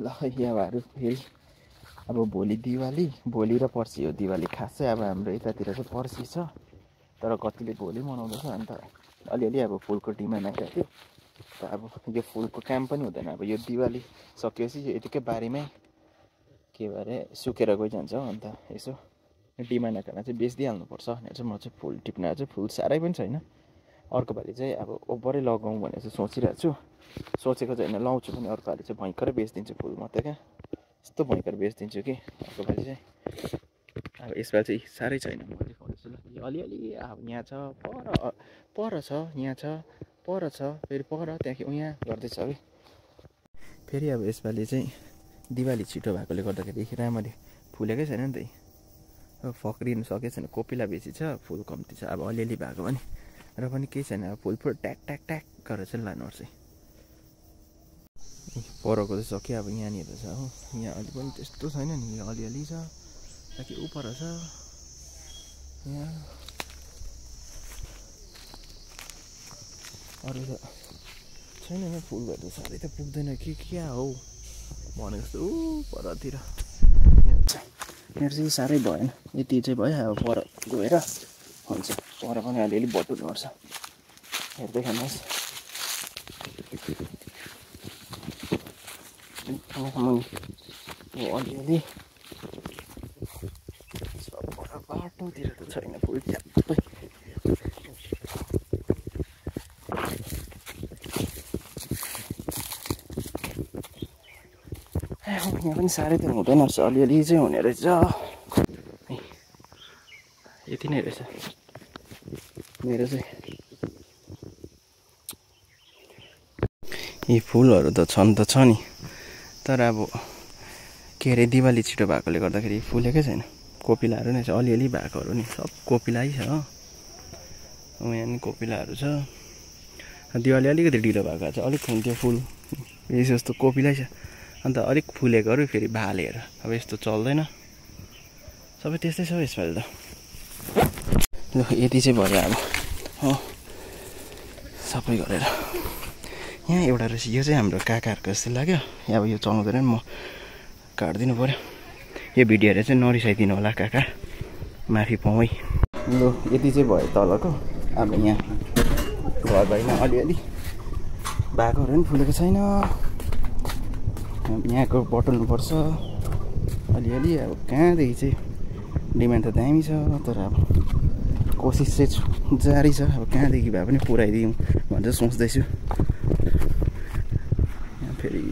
ल याहरू फेरि अब भोलि दिवाली, भोलि र पर्सि हो दिवाली। खास चाहिँ अब हाम्रो यतातिर चाहिँ पर्सि छ, तर कतिले भोलि मनाउँदैछ। अन्त अलिअलि अब फुलको डिमान्ड आइरहेको थियो। त अब यो फुलको काम पनि हुँदैन, अब यो दिवाली सकिएपछि यतिकै बारीमै के भरे सुकेर गइजान्छ हो। अन्त यसो डिमान्ड आएकोमा चाहिँ बेचिदिइहाल्नुपर्छ भनेर चाहिँ म चाहिँ फुल टिप्न चाहिँ फुल साह्रै पनि छैन। अर्को पालि चाहिँ अब ओभरै लगाउँ भनेर चाहिँ सोचिरहेको छु। सोचेको चाहिँ होइन, लाउँछु पनि। अर्को पालि चाहिँ भयङ्करै बेचिदिन्छु फुल म त क्या, यस्तो भयङ्कर बेचिदिन्छु कि अर्को पालि चाहिँ। अब यसपालि चाहिँ साह्रै छैन, म देखाउँदैछु ल। अलिअलि अब यहाँ छ, पर छ, यहाँ छ, पर छ, फेरि पर, त्यहाँदेखि यहाँ गर्दैछ है। फेरि अब यसपालि चाहिँ दिवाली छिटो भएकोले गर्दाखेरि राम्ररी फुलेकै छैन नि त। अब फक्रिनु सकेको छैन, कोपिला बेसी छ, फुल कम्ती छ। अब अलिअलि भएको पनि र पनि केही छैन, अब फुल ट्याक ट्याक ट्याक गरेर चाहिँ लानुपर्छ। परको चाहिँ सक्यो, अब यहाँनिर छ हो। यहाँ अलि पनि त्यस्तो छैन नि, यहाँ अलिअलि छ, ताकि उपर छ यहाँ। अरू त छैन नि फुलहरू, साह्रै त पुग्दैन कि क्या हो भने जस्तो। परतिर मेरो चाहिँ साह्रै भएन, यति चाहिँ भयो। अब पर गएर हुन्छ, पर पनि अलिअलि बटुल्नुपर्छ। हेर्दै खानुहोस् अलिअलि बाटोतिर त छैन फुल च्याप्पै। यहाँ पनि साह्रै त हुँदैन रहेछ, अलिअलि चाहिँ हुने रहेछ। यति नै रहेछ मेरो चाहिँ। यी फुलहरू त छन् त छ नि, तर अब के अरे दिवाली छिटो भएकोले गर्दाखेरि फुलेकै छैन। कोपिलाहरू नै छ, अलिअलि भएकोहरू नि सब कोपिलै छ। यहाँ नि कोपिलाहरू छ। दिवाली अलिकति ढिलो भएको छ, अलिक हुन्थ्यो फुल, बेसी जस्तो कोपिलै छ। अन्त अलिक फुलेकोहरू फेरि भालेहरू, अब यस्तो चल्दैन। सबै त्यस्तै छ यसपालि त। ल यति चाहिँ भयो अब हो, सबै गरेर। यहाँ एउटा रहेछ, यो चाहिँ हाम्रो काकाहरूको जस्तो लाग्यो। अब यो चलाउँदैन, म काटिदिनु पऱ्यो। यो भिडियोहरू चाहिँ नरिसाइदिनु होला काका, माफी पाउँ है। ल यति चाहिँ भयो तलको। अब यहाँ घर भएन, अलिअलि भएकोहरू पनि फुलेको छैन। यहाँको बटुल्नुपर्छ अलिअलि। अब कहाँदेखि चाहिँ डिमान्ड त दामी छ, तर अब कोसिस चाहिँ जारी छ। अब कहाँदेखि भए पनि पुऱ्याइदिउँ भनेर सोच्दैछु। यहाँ फेरि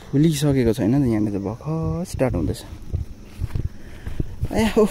फुलिसकेको छैन त, यहाँनिर भर्खर स्टार्ट हुँदैछ। ए हो